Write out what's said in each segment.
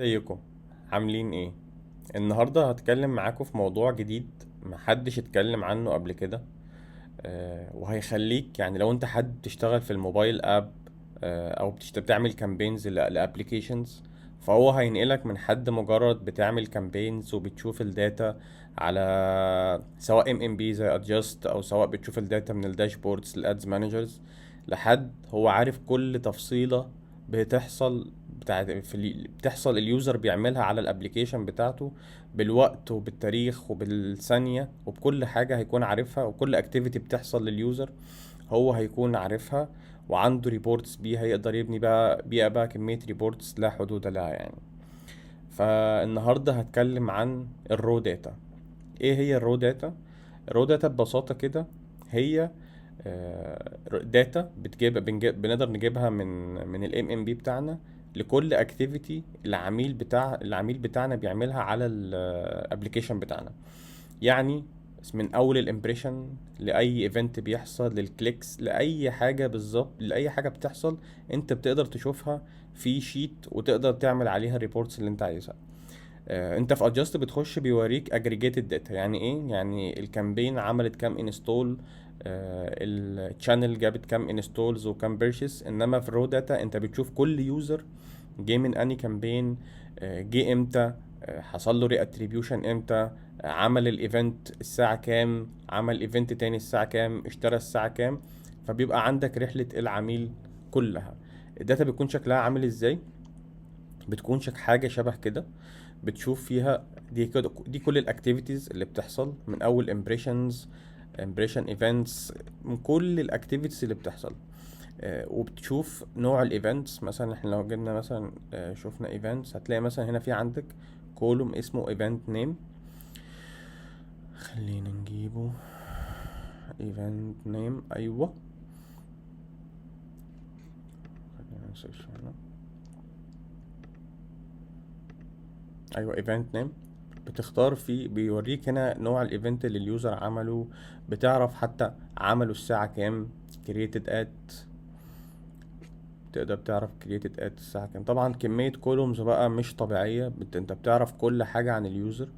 ازيكم؟ عاملين ايه؟ النهارده هتكلم معاكم في موضوع جديد محدش اتكلم عنه قبل كده. وهيخليك يعني لو انت حد بتشتغل في ال mobile app، او بتعمل campaigns ل applications، فهو هينقلك من حد مجرد بتعمل campaigns وبتشوف ال data على سواء MMP زي Adjust، او سواء بتشوف ال data من ال dashboards ال ads managers، لحد هو عارف كل تفصيلة بتحصل بتحصل ال user بيعملها على ال application بتاعته بالوقت وبالتاريخ وبالثانية وبكل حاجة هيكون عارفها، وكل activity بتحصل لل user هو هيكون عارفها وعنده reports بيها، يقدر يبني بقى بيها بقى كمية reports لا حدود لها يعني. فالنهاردة هتكلم عن ال raw data. ايه هي ال raw data؟ ال raw data ببساطة كده هي data بنقدر نجيبها من ال MMP بتاعنا لكل activity العميل بتاعنا بيعملها على ال application بتاعنا. يعني من اول ال impression لاي event بيحصل، لل clicks، لاي حاجه بالظبط، لاي حاجه بتحصل انت بتقدر تشوفها في sheet وتقدر تعمل عليها ال reports اللي انت عايزها. انت في Adjust بتخش بيوريك aggregated data. يعني ايه؟ يعني ال campaign عملت كام install، ال channel جابت كام installs وكام purchase. انما في ال raw data انت بتشوف كل user جه من اني campaign، جه امتى، حصل له reattribution امتى، عمل ال event الساعه كام، عمل event تاني الساعه كام، اشترى الساعه كام. فبيبقى عندك رحله العميل كلها. ال data بيكون شكلها عامل ازاي؟ بتكون حاجه شبه كده، بتشوف فيها دي كل ال activities اللي بتحصل من اول impressions، impression events، من كل ال activities اللي بتحصل. وبتشوف نوع ال events. مثلا احنا لو جبنا مثلا، شفنا events، هتلاقي مثلا هنا في عندك column اسمه event name. خلينا نجيبه event name. ايوه خلينا ن search هنا. ايوه event name. بتختار فيه، بيوريك هنا نوع ال event اللي ال user عمله، بتعرف حتى عمله الساعة كام، created at، تقدر تعرف created at الساعة كام. طبعا كمية columns بقى مش طبيعية، انت بتعرف كل حاجة عن ال user.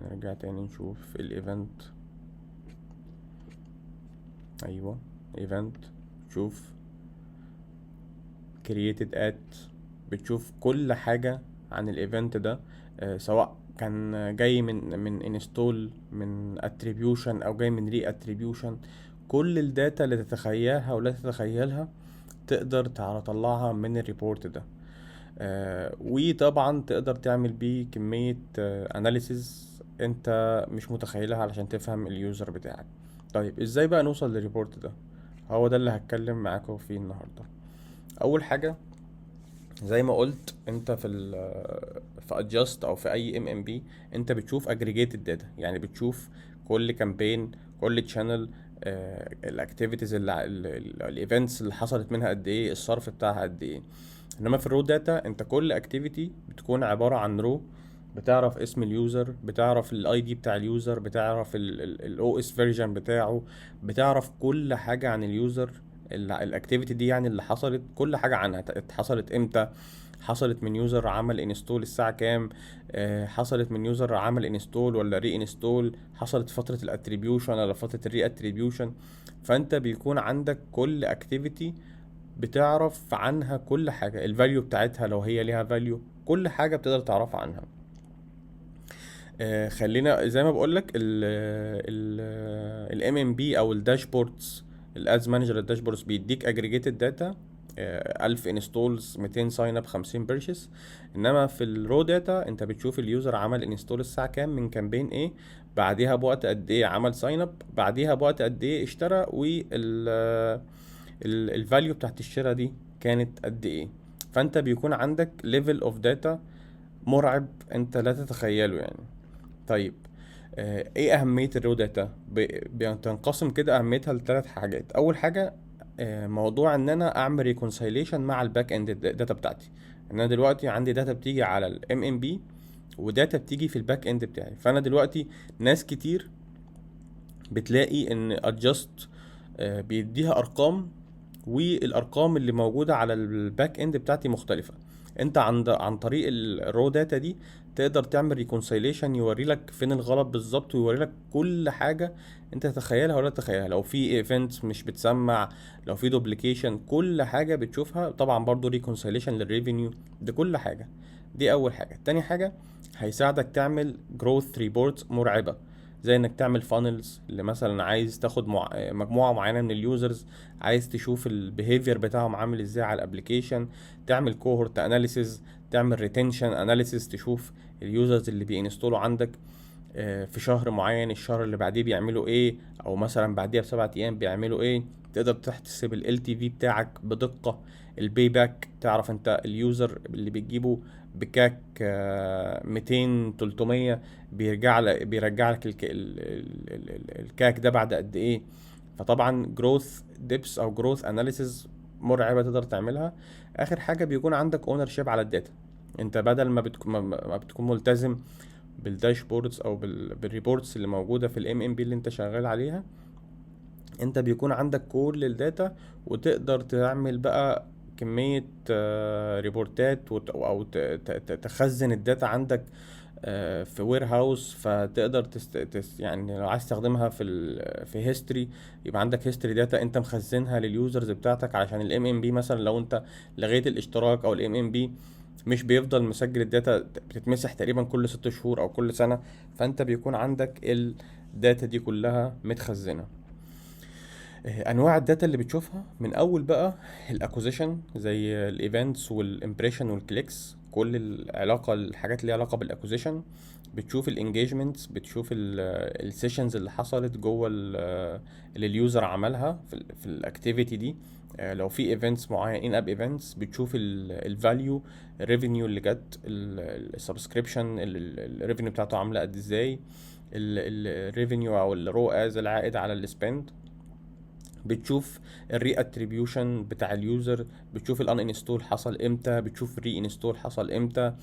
نرجع تاني نشوف ال event. ايوه event، شوف created at، بتشوف كل حاجة عن ال event ده، سواء كان جاي من install، من attribution، او جاي من reattribution. كل ال data اللي تتخيلها ولا تتخيلها تقدر تطلعها من ال report ده. وطبعا تقدر تعمل بيه كمية analysis انت مش متخيلها علشان تفهم ال user بتاعك. طيب ازاي بقى نوصل لل report ده؟ هو ده اللي هتكلم معاكم فيه النهاردة. اول حاجة زي ما قلت، انت في Adjust او في اي MMP انت بتشوف aggregated data، يعني بتشوف كل campaign، كل channel، ال activities اللي ال events اللي حصلت منها قد ايه، الصرف بتاعها قد ايه. انما في ال raw data انت كل activity بتكون عباره عن row، بتعرف اسم ال user، بتعرف ال ID بتاع ال user، بتعرف ال OS version بتاعه، بتعرف كل حاجه عن ال user، ال activity دي يعني اللي حصلت، كل حاجه عنها، حصلت امتى، حصلت من user عمل install الساعه كام، حصلت من user عمل install ولا reinstall، حصلت فتره ال attribution ولا فتره ال reattribution. فانت بيكون عندك كل activity بتعرف عنها كل حاجه، ال value بتاعتها لو هي ليها value، كل حاجه بتقدر تعرفها عنها. خلينا زي ما بقولك ال MMP او ال dashboards، ال ads manager ال dashboards بيديك aggregated data، 1000 installs، 200 sign up، 50 purchase. انما في ال raw data انت بتشوف ال user عمل install الساعه كام، من campaign ايه، بعديها بوقت قد ايه عمل sign up، بعديها بوقت قد ايه اشترى، وال ال value بتاعت الشراء دي كانت قد ايه. فانت بيكون عندك level of data مرعب انت لا تتخيله يعني. طيب، ايه اهمية ال raw data؟ بتنقسم كده اهميتها لثلاث حاجات. اول حاجة، موضوع ان انا اعمل reconciliation مع ال back end data بتاعتي. ان انا دلوقتي عندي data بتيجي على ال MMP و data بتيجي في ال back end بتاعي. فانا دلوقتي ناس كتير بتلاقي ان Adjust بيديها ارقام، والارقام اللي موجودة على ال back end بتاعتي مختلفة. انت عن طريق ال raw data دي تقدر تعمل reconciliation، يوري لك فين الغلط بالظبط، ويوري لك كل حاجة انت تتخيلها ولا تتخيلها. لو في events مش بتسمع، لو في duplication، كل حاجة بتشوفها. طبعا برضو reconciliation لل revenue، ده كل حاجة. دي اول حاجة. تاني حاجة هيساعدك تعمل growth reports مرعبة، زي انك تعمل funnels اللي مثلا عايز تاخد مجموعة معينة من ال users، عايز تشوف ال behavior بتاعهم عامل ازاي على ال application، تعمل cohort analysis، تعمل retention analysis، تشوف ال users اللي بي install وا عندك في شهر معين، الشهر اللي بعديه بيعملوا ايه، او مثلا بعديها ب7 ايام بيعملوا ايه. تقدر تحسب ال LTV بتاعك بدقة، ال payback، تعرف انت ال user اللي بتجيبه ب CAC 200 300 بيرجع لك ال CAC ده بعد قد ايه. فطبعا growth depth او growth analysis مرعبة تقدر تعملها. اخر حاجة بيكون عندك ownership على ال data. انت بدل ما بتكون ملتزم بال dashboards او بال reports اللي موجودة في ال MMP اللي انت شغال عليها، انت بيكون عندك كل ال data، وتقدر تعمل بقى كمية report ات او تخزن ال data عندك في warehouse، فتقدر يعني لو عايز تستخدمها في history، يبقى عندك history data انت مخزنها لل users بتاعتك، علشان ال MMP مثلا لو انت لغيت الاشتراك او ال MMP مش بيفضل مسجل ال data، بتتمسح تقريبا كل 6 شهور او كل سنة، فانت بيكون عندك ال data دي كلها متخزنة. انواع ال data اللي بتشوفها من اول بقى ال acquisition، زي ال events وال impression وال clicks، كل العلاقة الحاجات اللي ليها علاقة بال acquisition. بتشوف ال engagements، بتشوف ال sessions اللي حصلت جوه اللي ال user عملها في ال activity دي. لو في events معين، in-app events، بتشوف ال value، ال revenue اللي جت، ال subscription ال revenue بتاعته عامله قد ازاي، ال revenue او ال ROAS العائد على ال spend. بتشوف ال reattribution بتاع ال user، بتشوف ال uninstall حصل امتى، بتشوف ال reinstall حصل امتى.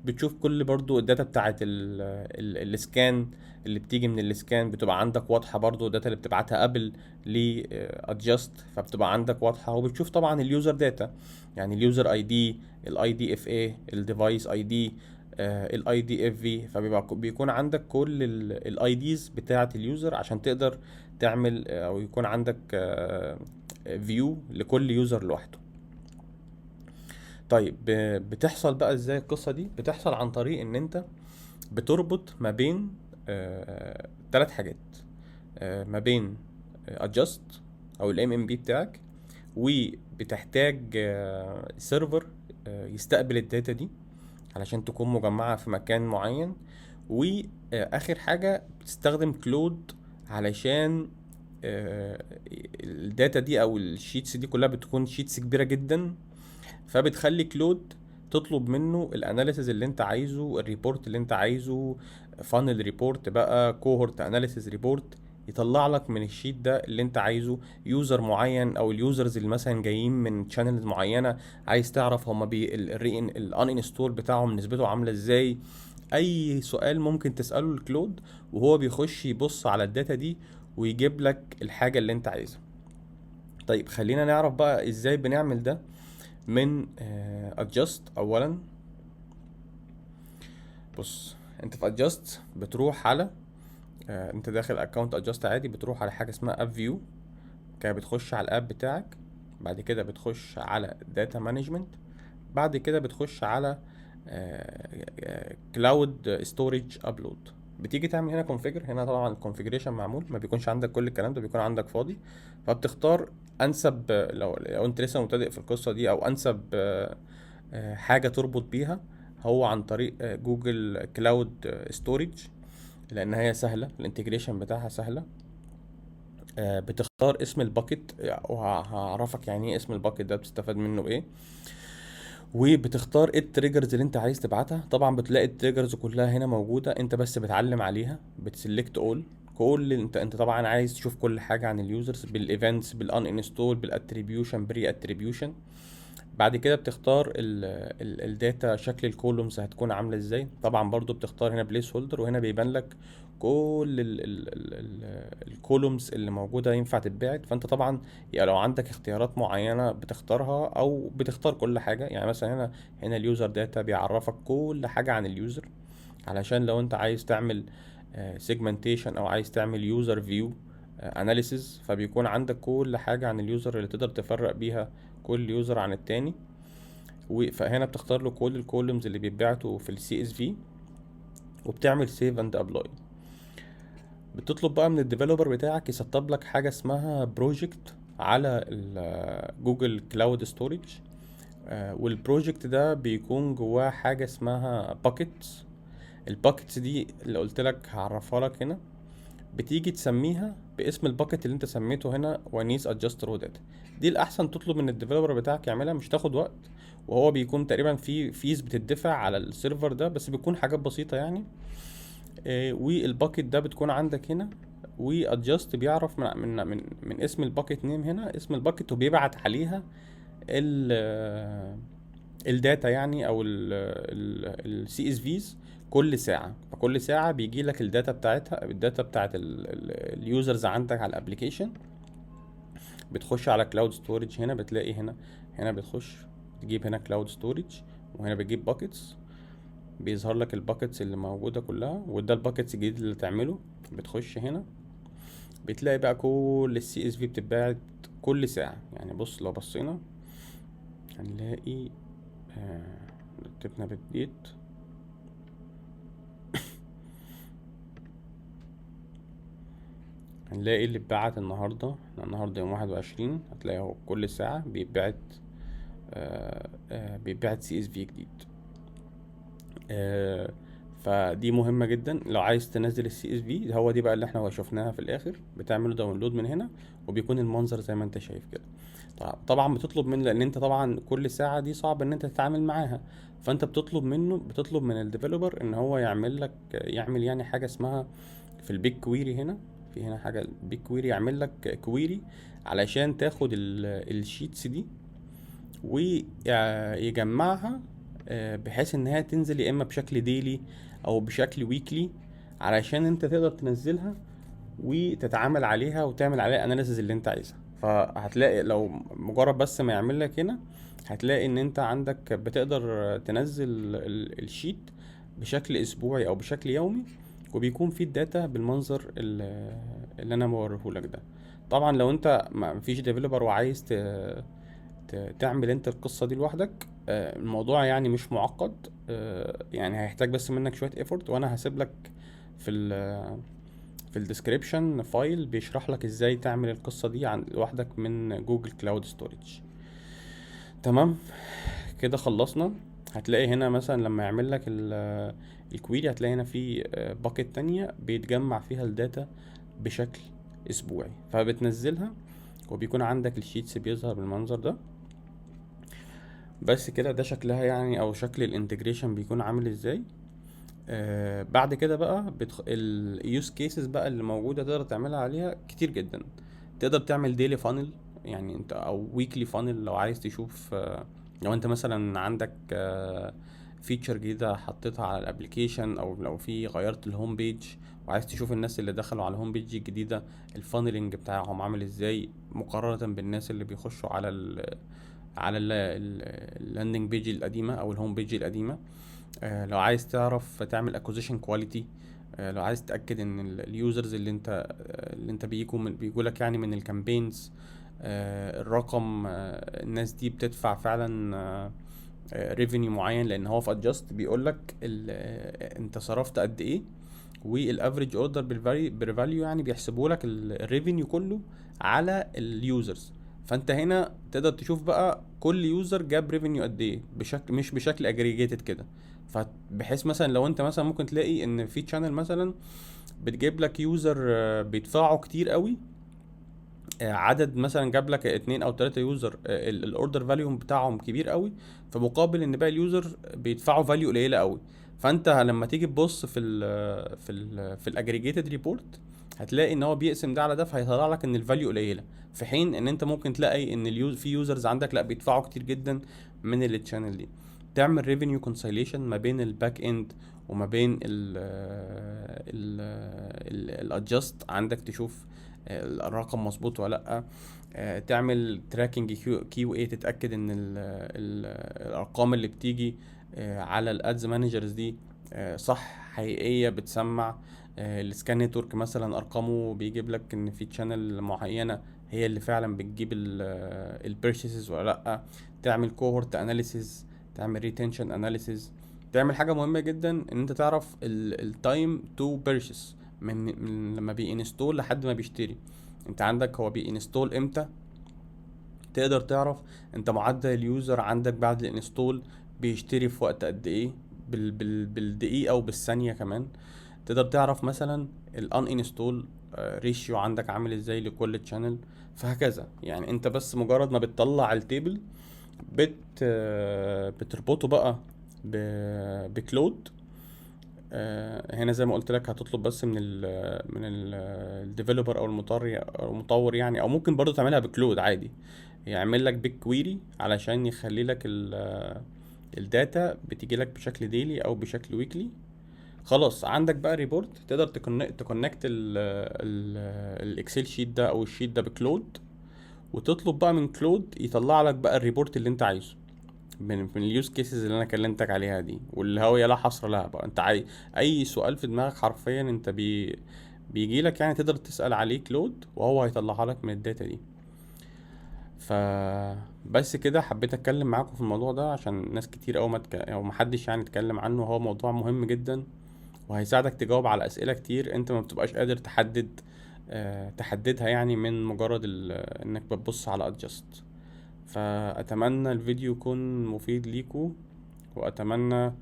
بتشوف كل برضو ال data بتاعت ال scan اللي بتيجي من ال scan، بتبقى عندك واضحة برضو ال data اللي بتبعتها Apple ل Adjust، فبتبقى عندك واضحه. وبتشوف طبعا ال user data، يعني ال user ID، ال IDFA، ال device ID، ال IDFV، فبيبقى بيكون عندك كل ال IDs بتاعه ال user عشان تقدر تعمل او يكون عندك view لكل user لوحده. طيب، بتحصل بقى ازاي القصة دي؟ بتحصل عن طريق ان انت بتربط ما بين ثلاث حاجات، ما بين Adjust او ال MMP بتاعك، وبتحتاج server يستقبل ال data دي علشان تكون مجمعة في مكان معين، واخر حاجة بتستخدم Claude علشان ال data دي او ال sheets دي كلها بتكون sheets كبيرة جدا، فبتخلي Claude تطلب منه ال analysis اللي انت عايزه، ال report اللي انت عايزه، funnel report بقى، cohort analysis report، يطلع لك من ال sheet ده اللي انت عايزه، user معين او ال users اللي مثلا جايين من channels معينة عايز تعرف هما بي ال uninstall بتاعهم نسبته عامله ازاي. اي سؤال ممكن تساله ل Claude وهو بيخش يبص على ال data دي ويجيب لك الحاجة اللي انت عايزها. طيب، خلينا نعرف بقى ازاي بنعمل ده من Adjust. اولا بص، انت في Adjust بتروح على انت داخل account Adjust عادي، بتروح على حاجة اسمها app view كده، بتخش على ال app بتاعك، بعد كده بتخش على data management، بعد كده بتخش على cloud storage upload. بتيجي تعمل هنا configure. هنا طبعا ال configuration معمول، ما بيكونش عندك كل الكلام ده، بيكون عندك فاضي، فبتختار انسب، لو انت لسه مبتدئ في القصة دي، او انسب حاجة تربط بيها هو عن طريق Google Cloud Storage، لان هي سهله، ال integration بتاعها سهله. بتختار اسم ال bucket، وهعرفك يعني ايه اسم ال bucket ده، بتستفاد منه ايه. وبتختار ايه ال triggers اللي انت عايز تبعتها. طبعا بتلاقي ال triggers كلها هنا موجوده، انت بس بتعلم عليها، بت select all، كل انت طبعا عايز تشوف كل حاجة عن ال users، بال events، بال uninstall، بال attribution، ب reattribution. بعد كده بتختار ال data، شكل ال columns هتكون عامله ازاي. طبعا برضو بتختار هنا placeholder، وهنا بيبان لك كل ال columns اللي موجودة ينفع تتبعت. فانت طبعا يعني لو عندك اختيارات معينة بتختارها او بتختار كل حاجة. يعني مثلا هنا ال user data بيعرفك كل حاجة عن ال user، علشان لو انت عايز تعمل segmentation او عايز تعمل user view analysis، فبيكون عندك كل حاجة عن ال user اللي تقدر تفرق بيها كل user عن التاني. فهنا بتختار له كل ال columns اللي بيتبعتوا في ال CSV، وبتعمل save and apply. بتطلب بقى من ال developer بتاعك يسطب لك حاجة اسمها project على Google Cloud Storage، وال project ده بيكون جواه حاجة اسمها buckets. ال buckets دي اللي قلت لك هعرفها لك هنا، بتيجي تسميها باسم ال bucket اللي انت سميته هنا ونيس Adjust raw data. دي الاحسن تطلب من ال developer بتاعك يعملها، مش تاخد وقت، وهو بيكون تقريبا في fees بتدفع على ال server ده، بس بيكون حاجات بسيطة يعني. وال bucket ده بتكون عندك هنا، و Adjust بيعرف من اسم ال bucket name هنا اسم ال bucket، وبيبعت عليها ال data يعني، او ال CSVs كل ساعة. فكل ساعة بيجي لك ال data بتاعتها، ال data بتاعت ال users عندك على ال application. بتخش على cloud storage هنا، بتلاقي هنا بتخش تجيب هنا cloud storage، وهنا بتجيب buckets، بيظهر لك ال buckets اللي موجودة كلها، وده ال buckets الجديد اللي تعمله. بتخش هنا بتلاقي بقى كل ال CSV بتتباعت كل ساعة. يعني بص لو بصينا هنلاقي رتبنا بال date، هنلاقي اللي اتبعت النهاردة، احنا النهاردة يوم 21، هتلاقي اهو كل ساعة بيتبعت CSV جديد. فدي مهمة جدا لو عايز تنزل ال CSV. هو دي بقى اللي احنا شفناها في الاخر، بتعمله download من هنا وبيكون المنظر زي ما انت شايف كده. طبعا بتطلب منه، لان انت طبعا كل ساعة دي صعب ان انت تتعامل معاها، فانت بتطلب من ال developer ان هو يعمل لك، يعمل يعني حاجة اسمها في ال BigQuery. هنا في هنا حاجة BigQuery، يعمل لك query علشان تاخد ال sheets دي ويجمعها، بحيث ان هي تنزل يا اما بشكل daily او بشكل weekly، علشان انت تقدر تنزلها وتتعامل عليها وتعمل عليها analysis اللي انت عايزها. فهتلاقي لو مجرد بس ما يعمل لك هنا، هتلاقي ان انت عندك بتقدر تنزل ال sheet بشكل اسبوعي او بشكل يومي، وبيكون فيه ال data بالمنظر اللي انا بوريهولك ده. طبعا لو انت ما فيش developer وعايز تعمل انت القصة دي لوحدك، الموضوع يعني مش معقد، يعني هيحتاج بس منك شوية effort. وانا هسيب لك في ال description file بيشرح لك ازاي تعمل القصة دي لوحدك من Google Cloud Storage. تمام كده خلصنا. هتلاقي هنا مثلا لما يعمل لك ال query، هتلاقي هنا في bucket تانية بيتجمع فيها ال data بشكل اسبوعي، فبتنزلها وبيكون عندك ال sheets بيظهر بالمنظر ده. بس كده ده شكلها يعني، او شكل ال integration بيكون عامل ازاي. بعد كده بقى ال use cases بقى اللي موجودة تقدر تعملها عليها كتير جدا. تقدر تعمل daily funnel يعني انت، او weekly funnel لو عايز تشوف، لو انت مثلا عندك feature جديدة حطيتها على ال application، او لو في غيرت ال home page وعايز تشوف الناس اللي دخلوا على ال home page الجديدة ال funneling بتاعهم عامل ازاي مقارنة بالناس اللي بيخشوا على ال landing page القديمة او ال home page القديمة. لو عايز تعرف تعمل acquisition quality، لو عايز تتأكد ان ال users اللي انت بيجوا لك يعني من ال campaigns، الرقم، الناس دي بتدفع فعلا، revenue معين، لان هو في Adjust بيقول لك انت صرفت قد ايه، وال average order per value، يعني بيحسبوا لك ال revenue كله على ال users. فانت هنا تقدر تشوف بقى كل user جاب revenue قد ايه بشكل مش بشكل aggregated كده. فبحيث مثلا لو انت مثلا ممكن تلاقي ان في channel مثلا بتجيب لك user، بيدفعوا كتير قوي، عدد مثلا جاب لك 2 او 3 user، ال order value بتاعهم كبير قوي، في مقابل ان باقي ال user بيدفعوا value قليله قوي. فانت لما تيجي تبص في ال aggregated report هتلاقي ان هو بيقسم ده على ده، فهيطلع لك ان ال value قليله، في حين ان انت ممكن تلاقي ان في users عندك لا بيدفعوا كتير جدا، من ال channel دي. تعمل revenue reconciliation ما بين ال back end وما بين ال Adjust عندك، تشوف الرقم مظبوط ولا لا. تعمل tracking QA، تتاكد ان الارقام اللي بتيجي على ال ads managers دي صح، حقيقية، بتسمع. ال SCAN Network مثلا ارقامه بيجيب لك ان في channel معينة هي اللي فعلا بتجيب ال purchases ولا لا. تعمل cohort analysis، تعمل retention analysis. تعمل حاجة مهمة جدا ان انت تعرف ال time to purchase من لما بي install لحد ما بيشتري. انت عندك هو بي install امتى، تقدر تعرف انت معدل ال user عندك بعد ال install بيشتري في وقت قد ايه، بالدقيقة وبالثانية كمان. تقدر تعرف مثلا ال uninstall ratio عندك عامل ازاي لكل channel، فهكذا. يعني انت بس مجرد ما بتطلع ال table بتربطه بقى ب Claude. هنا زي ما قلت لك هتطلب بس من ال developer او المطور يعني، او ممكن برضو تعملها ب Claude عادي، يعمل لك BigQuery علشان يخلي لك ال data بتيجي لك بشكل daily او بشكل weekly. خلاص عندك بقى report تقدر ت connect ال Excel sheet ده او ال sheet ده ب Claude، وتطلب بقى من Claude يطلع لك بقى ال report اللي انت عايزه من ال use cases اللي انا كلمتك عليها دي، واللي هو لا حصر لها بقى. انت عايز اي سؤال في دماغك حرفيا انت بيجي لك، يعني تقدر تسأل عليه Claude وهو هيطلعها لك من ال data دي. فبس كده حبيت اتكلم معاكم في الموضوع ده عشان ناس كتير او ما او محدش يعني اتكلم عنه. هو موضوع مهم جدا وهيساعدك تجاوب على اسئلة كتير انت ما بتبقاش قادر تحددها يعني من مجرد انك بتبص على Adjust. فاتمنى الفيديو يكون مفيد ليكو، واتمنى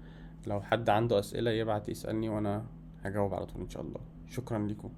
لو حد عنده اسئلة يبعت يسألني وانا هجاوب على طول ان شاء الله. شكرا ليكم.